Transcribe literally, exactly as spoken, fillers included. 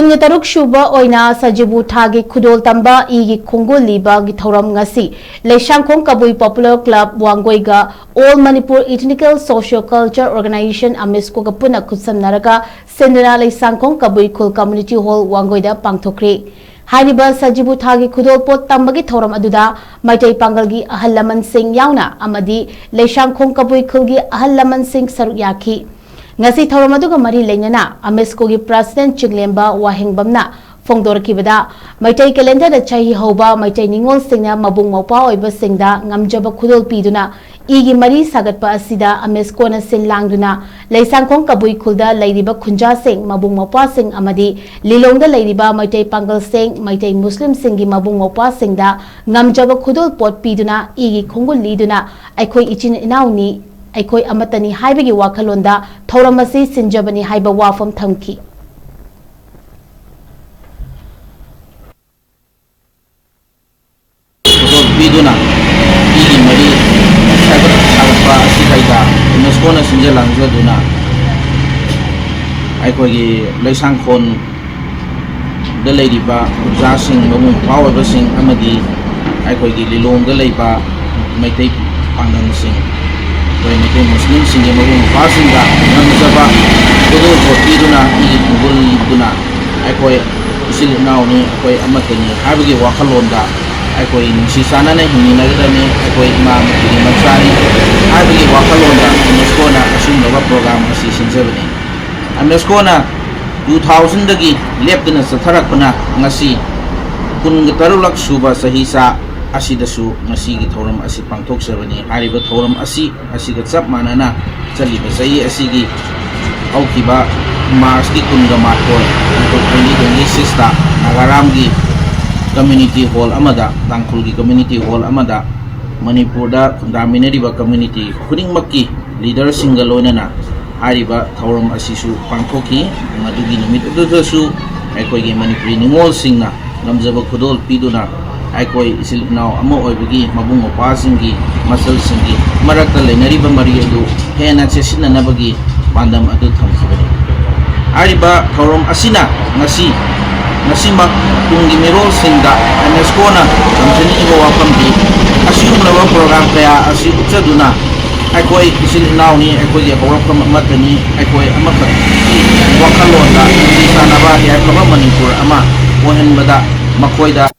ꯀꯨꯟꯒ ꯇꯔꯨꯛ ꯁꯨꯕ ꯑꯣꯏꯅ ꯁꯖꯤꯕꯨ ꯊꯥꯒꯤ ꯈꯨꯗꯣꯜ ꯇꯝꯕ ꯏꯒꯤ ꯈꯣꯡꯒꯨꯜ ꯂꯤꯕꯒꯤ ꯊꯧꯔꯝ ꯉꯁꯤ ꯂꯩꯁꯥꯡꯈꯣꯡ ꯀꯕꯨꯏ Popular Club ꯋꯥꯡꯒꯣꯏꯒ All Manipur Ethnical Socio Culture Organization, AMESCOꯒ ꯄꯨꯟꯅ ꯈꯨꯠꯁꯝꯅꯔꯒ ꯁꯤꯟꯗꯨꯅ ꯂꯩꯁꯥꯡꯈꯣꯡ ꯀꯕꯨꯏ ꯈꯨꯜ Community Hall ꯋꯥꯡꯒꯣꯏꯗ ꯄꯥꯡꯊꯣꯛꯈ꯭ꯔꯤ꯫ ꯍꯥꯏꯔꯤꯕ ꯁꯖꯤꯕꯨ ꯊꯥꯒꯤ ꯈꯨꯗꯣꯜ ꯄꯣꯠ ꯇꯝꯕꯒꯤ ꯊꯧꯔꯝ ꯑꯗꯨꯗ ꯃꯩꯇꯩ ꯄꯥꯡꯒꯜꯒꯤ ꯑꯍꯜ ꯂꯃꯟꯁꯤꯡ ꯌꯥꯎꯅ ꯑꯃꯗꯤ ꯂꯩꯁꯥꯡꯈꯣꯡ ꯀꯕꯨꯏ ꯈꯨꯜꯒꯤ ꯑꯍꯜ ꯂꯃꯟꯁꯤꯡ ꯁꯔꯨꯛ ꯌꯥꯈꯤ꯫ ꯉꯁꯤ ꯊꯧꯔꯝ ꯑꯗꯨꯒ ꯃꯔꯤ ꯂꯩꯅꯅ AMESCOꯒꯤ President ꯆꯤꯡꯂꯦꯝꯕ ꯋꯥꯍꯦꯡꯕꯝꯅ ꯐꯣꯡꯗꯣꯔꯛꯈꯤꯕꯗ, ꯃꯩꯇꯩ calendarꯗ ꯆꯍꯤ ꯍꯧꯕ ꯃꯩꯇꯩ ꯅꯤꯉꯣꯜꯁꯤꯡꯅ ꯃꯕꯨꯡ ꯃꯧꯄ꯭ꯋꯥ ꯑꯣꯏꯕꯁꯤꯡꯗ ꯉꯝꯖꯕ ꯈꯨꯗꯣꯜ ꯄꯤꯗꯨꯅ ꯏꯒꯤ ꯃꯔꯤ ꯁꯥꯒꯠꯄ ꯑꯁꯤꯗ AMESCOꯅ ꯁꯤꯜ ꯂꯥꯡꯗꯨꯅ ꯂꯩꯁꯥꯡꯈꯣꯡ ꯀꯕꯨꯏ ꯈꯨꯜꯗ ꯂꯩꯔꯤꯕ ꯈꯨꯟꯖꯥꯁꯤꯡ, ꯃꯕꯨꯡ ꯃꯧꯄ꯭ꯋꯥꯁꯤꯡ ꯑꯃꯗꯤ ꯂꯤꯂꯣꯡꯗ ꯂꯩꯔꯤꯕ ꯃꯩꯇꯩ ꯄꯥꯡꯒꯜꯁꯤꯡ, ꯃꯩꯇꯩ ꯃꯨꯁꯂꯤꯝꯁꯤꯡꯒꯤ ꯃꯕꯨꯡ ꯃꯧꯄ꯭ꯋꯥꯁꯤꯡꯗ ꯉꯝꯖꯕ ꯈꯨꯗꯣꯜ ꯄꯣꯠ ꯄꯤꯗꯨꯅ ꯏꯒꯤ ꯈꯣꯡꯒꯨꯜ ꯂꯤꯗꯨꯅ ꯑꯩꯈꯣꯏ ꯏꯆꯤꯟ ꯏꯅꯥꯎꯅꯤ, ꯑꯩꯈꯣꯏ ꯑꯃꯠꯇꯅꯤ ꯍꯥꯏꯕꯒꯤ ꯋꯥꯈꯜꯂꯣꯟꯗ ꯊꯧꯔꯝ ꯑꯁꯤ ꯁꯤꯟꯖꯕꯅꯤ ꯍꯥꯏꯕ ꯋꯥꯐꯝ ꯊꯝꯈꯤ꯫ ꯈꯨꯗꯣꯜ ꯄꯤꯗꯨꯅ ꯏꯒꯤ ꯃꯔꯤ ꯁꯥꯒꯠ-, ꯁꯥꯒꯠꯄ ꯑꯁꯤ ꯀꯩꯗ UNESCOꯅ ꯁꯤꯟꯖ ꯂꯥꯡꯖꯗꯨꯅ ꯑꯩꯈꯣꯏꯒꯤ ꯂꯩꯁꯥꯡꯈꯣꯟꯗ ꯂꯩꯔꯤꯕ ꯈꯨꯟꯖꯥꯁꯤꯡ, ꯃꯕꯨꯡ ꯃꯧꯄ꯭ꯋꯥ ꯑꯣꯏꯕꯁꯤꯡ ꯑꯃꯗꯤ ꯑꯩꯈꯣꯏꯒꯤ ꯂꯤꯂꯣꯡꯗ ꯂꯩꯕ ꯃꯩꯇꯩ ꯄꯥꯡꯒꯜꯁꯤꯡ, ꯑꯩꯈꯣꯏ ꯃꯩꯇꯩ ꯃꯨꯁꯂꯤꯝꯁꯤꯡꯒꯤ ꯃꯕꯨꯡ ꯃꯧꯄ꯭ꯋꯥꯁꯤꯡꯗ ꯉꯝꯖꯕ ꯈꯨꯗꯣꯜ ꯄꯣꯠ ꯄꯤꯗꯨꯅ, ꯏꯒꯤ ꯈꯣꯡꯒꯨꯜ ꯂꯤꯗꯨꯅ ꯑꯩꯈꯣꯏ ꯏꯆꯤꯜ ꯏꯅꯥꯎꯅꯤ, ꯑꯩꯈꯣꯏ ꯑꯃꯠꯇꯅꯤ ꯍꯥꯏꯕꯒꯤ ꯋꯥꯈꯜꯂꯣꯟꯗ ꯑꯩꯈꯣꯏ ꯅꯨꯡꯁꯤ ꯆꯥꯟꯅꯅ ꯍꯤꯡꯃꯤꯟꯅꯒꯗꯕꯅꯤ, ꯑꯩꯈꯣꯏ ꯏꯃꯥ ꯑꯃꯠꯇꯒꯤ ꯃꯆꯥꯅꯤ ꯍꯥꯏꯕꯒꯤ ꯋꯥꯈꯜꯂꯣꯟꯗ UNESCOꯅ ꯑꯁꯤꯒꯨꯝꯂꯕ program ꯑꯁꯤ ꯁꯤꯟꯖꯕꯅꯤ꯫ UNESCOꯅ two thousandꯗꯒꯤ ꯂꯦꯞꯇꯅ ꯆꯠꯊꯔꯛꯄꯅ ꯉꯁꯤ ꯀꯨꯟꯒ ꯇꯔꯨꯛꯂꯛ ꯁꯨꯕ ꯆꯍꯤꯆꯥ ꯑꯁꯤꯗꯁꯨ ꯉꯁꯤꯒꯤ ꯊꯧꯔꯝ ꯑꯁꯤ ꯄꯥꯡꯊꯣꯛꯆꯕꯅꯤ꯫ ꯍꯥꯏꯔꯤꯕ ꯊꯧꯔꯝ ꯑꯁꯤ ꯑꯁꯤꯒ ꯆꯞ ꯃꯥꯟꯅꯅ ꯆꯠꯂꯤꯕ ꯆꯍꯤ ꯑꯁꯤꯒꯤ ꯍꯧꯈꯤꯕ Marchꯀꯤ ꯀꯨꯟꯒ ꯃꯥꯊꯣꯏ, twenty twenty sixꯇ ꯅꯥꯒꯥꯔꯥꯝꯒꯤ community hall ꯑꯃꯗ, ꯇꯥꯡꯈꯨꯜꯒꯤ community hall ꯑꯃꯗ ꯃꯅꯤꯄꯨꯔꯗ ꯈꯨꯟꯗꯥꯃꯤꯟꯅꯔꯤꯕ community ꯈꯨꯗꯤꯡꯃꯛꯀꯤ leaderꯁꯤꯡꯒ ꯂꯣꯏꯅꯅ ꯍꯥꯏꯔꯤꯕ ꯊꯧꯔꯝ ꯑꯁꯤꯁꯨ ꯄꯥꯡꯊꯣꯛꯈꯤ꯫ ꯃꯗꯨꯒꯤ ꯅꯨꯃꯤꯠ ꯑꯗꯨꯗꯁꯨ ꯑꯩꯈꯣꯏꯒꯤ ꯃꯅꯤꯄꯨꯔꯤ ꯅꯤꯉꯣꯜꯁꯤꯡꯅ ꯉꯝꯖꯕ ꯈꯨꯗꯣꯜ ꯄꯤꯗꯨꯅ ꯑꯩꯈꯣꯏ ꯏꯆꯤꯜ ꯏꯅꯥꯎ ꯑꯃ ꯑꯣꯏꯕꯒꯤ ꯃꯕꯨꯡ ꯃꯧꯄ꯭ꯋꯥꯁꯤꯡꯒꯤ, ꯃꯆꯜꯁꯤꯡꯒꯤ ꯃꯔꯛꯇ ꯂꯩꯅꯔꯤꯕ ꯃꯔꯤ ꯑꯗꯨ ꯍꯦꯟꯅ ꯆꯦꯠꯁꯤꯟꯅꯅꯕꯒꯤ ꯄꯥꯟꯗꯝ ꯑꯗꯨ ꯊꯝꯈꯤꯕꯅꯤ꯫ ꯍꯥꯏꯔꯤꯕ ꯊꯧꯔꯝ ꯑꯁꯤꯅ ꯉꯁꯤ, ꯉꯁꯤꯃꯛ ꯇꯨꯡꯒꯤ ꯃꯤꯔꯣꯜꯁꯤꯡꯗ UNESCOꯅ ꯊꯝꯖꯅꯤꯡꯂꯤꯕ ꯋꯥꯐꯝꯗꯤ, ꯑꯁꯤꯒꯨꯝꯂꯕ program ꯀꯌꯥ ꯑꯁꯤ ꯎꯠꯆꯗꯨꯅ ꯑꯩꯈꯣꯏ ꯏꯆꯤꯜ ꯏꯅꯥꯎꯅꯤ, ꯑꯩꯈꯣꯏꯒꯤ ꯍꯧꯔꯛꯐꯝ ꯑꯃꯠꯇꯅꯤ, ꯑꯩꯈꯣꯏ ꯑꯃꯈꯛꯀꯤ ꯋꯥꯈꯜꯂꯣꯟꯗ ꯅꯨꯡꯁꯤ ꯆꯥꯟꯅꯕ ꯌꯥꯏꯐꯕ ꯃꯅꯤꯄꯨꯔ ꯑꯃ ꯑꯣꯏꯍꯟꯕꯗ ꯃꯈꯣꯏꯗ